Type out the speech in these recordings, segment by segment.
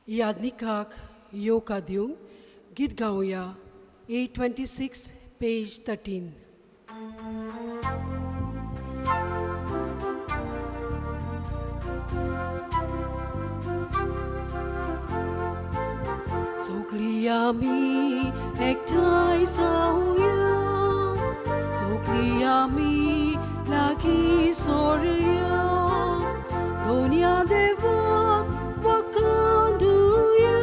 यादनिकाक येवकार दिवंक गीत गावया 826 पेज 13. सगळीं आमी एकठांय जावया, सगळीं आमी लागीं सोरया, दोनया देवाक वखंदुया,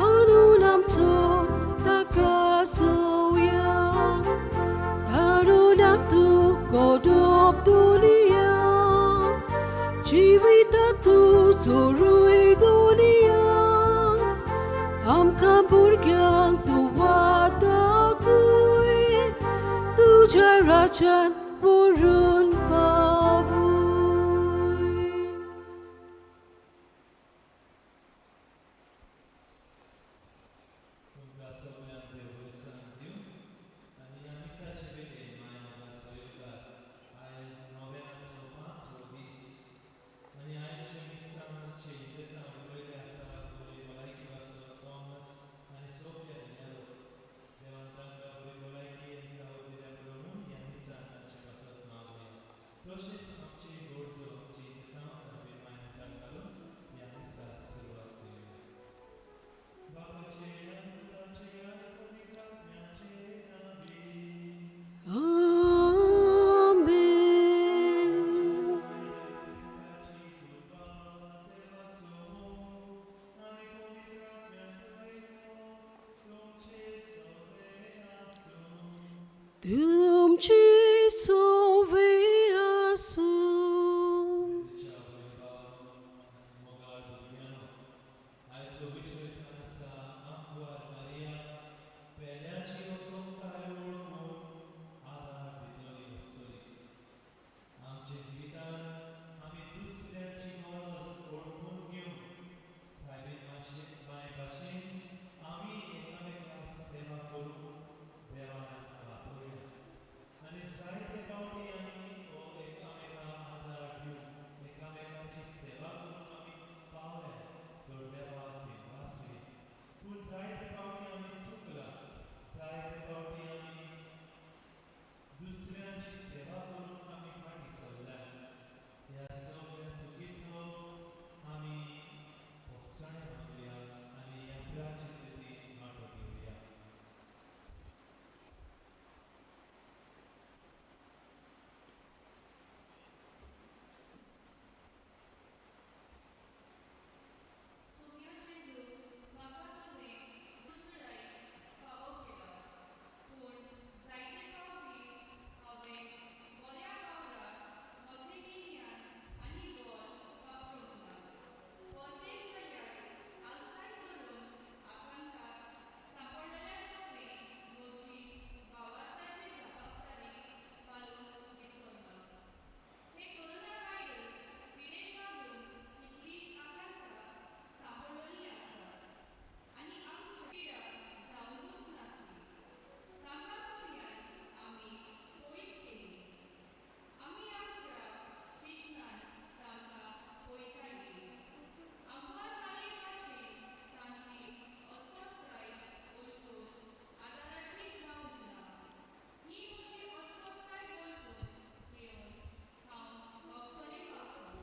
आणून आमचो ताका सोवया, धाडून तूं गोडोप दुनिया, जिविता तूं जोरूय दुनिया, आमकां भुरग्यांक तूं वादाकूय, तुज्या राज्यांत व्हरून पावूय. तुमकां सगळ्यांक देव बरें दिवं आनी ह्या मिसाचे वेळेर माय मोगाचो येवकार. आयज नोव्हेंबाचो 5वो दीस आनी आयच्या मिसाचे इंतेसांव बरयलें आसा बरी भलायकी पासत थॉमस आनी सोफिया डिमेलो. देवान तांकां बरी भलायकी आनी जावं दिल्या पुरो म्हूण ह्या मिसान तांचे पासत मागुया. तशेंच आमची गरजो आमची इंतेसांव सारबीर माय मुखार घालून ह्या मिसाक सुरवात करुया. बापाचे आनी पुताचे आनी पवित्र आत्म्याचे नांवी. आमेन. क्रिस्ताची कृपा, देवाचो मोग आनी पवित्र आत्म्याचो एको तुमचे सगळे आसूं. तुमची सोवे आसूं. तुमच्या वैभव आनी मोगाळ भुरग्यांनो, आयचो विशय जावन आसा आंकवार मारिया पेल्याची असोमताय वळखून आदार दितली आसतली. आमच्या जिवितांत आमी दुसऱ्याची गरज वळखून घेवन सायबीण माय भाशेन आमी एकामेका सेवा करूंक देवान आमकां आपयला आनी जायते फावटी आमी हो एकामेका आदार दिवन एकामेकाची सेवा करूंक आमी पावल्या तर देवाक देवासूय. पूण जायते फावटी आमी चुकला, जायते फावटी आमी दुसऱ्यांची सेवा करूंक आमी फाटीं सरल्या. ह्या सगळ्या चुकीचो आमी भोगसणें मागुया आनी ह्या प्राचितेंत वांटो घेवया. सोफिया जेजू, म्हाका तुवें दुसराय फावो केला, पूण जायते फावटी हांवें बऱ्या वावराक म्हजें गिन्यान आनी बळ वापरूंक ना. परतें जाल्यार आलसाय करून आकांताक सांपडलेल्या सवें म्हजी भावार्थाची जबाबदारी पालूंक विसरना. हे कोरोना व्हायरस पिडेक लागून कितलींच आकांतां सांपडलेलीं आसात आनी आमच्या पिडा जावंकूच नासली, तांकां पर्यान आमी पयस केली. आमी आमच्या चिंतनान तांकां पयसायली. आंकवार मारये भाशेन तांची अस्वस्थताय वळखून आदाराची जावंक ना. ही म्हजी अस्वस्थताय वळखून घेवन हांव भोगसणें मागतां.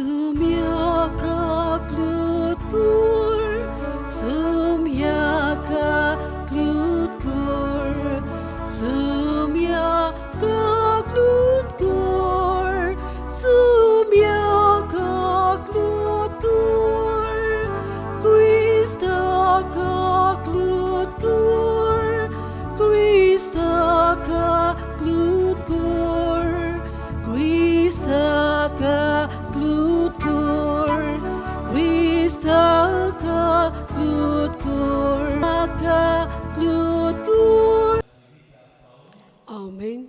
Sumyaka klutkur, sumyaka klutkur, sumyaka klutkur, sumyaka klutkur, Kristaka klutkur, Kristaka klutkur, Kristaka klutkur, Kristaka klutkur, Kristaka klutkur. Amen.